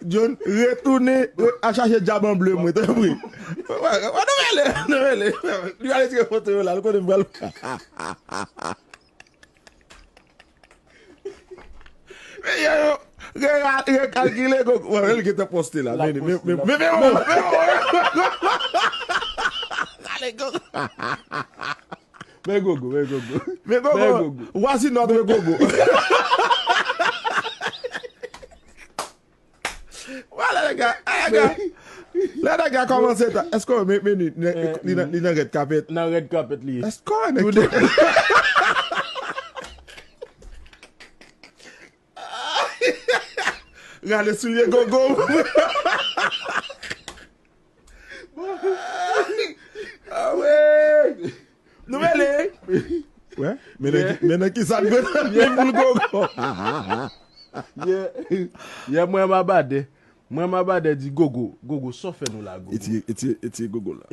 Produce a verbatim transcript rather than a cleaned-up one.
John, retounen re- al chache djab an ble mwen, tanpri. Wè, wè, nou rele, nou rele. Li al retire foto yo la, nou konnen m pral. Men yo, yo, re- rekalkile, Gogo. Wè, li gentan poste la. Men, men, men, men, men, men, ale, Gogo. Men Gogo, men Gogo. Men Gogo, men Gogo. Voici notre Gogo. Wala, lè nèg la, lè nèg la, lè nèg la kòmanse ta. Èske w men, men li, li, li nan, li nan red carpet? Nan red carpet li ye. Èske w nèg ki Gade soulye Gogo. Ah ouais. Nou rele. Wè, men nan ki, men nan ki sa l grenn pou l Gogo. Yè, yè mwen mabadè. Mwen mabadè di Gogo, Gogo, sa w fè nou la, Gogo? Etye, etye, etye Gogo la.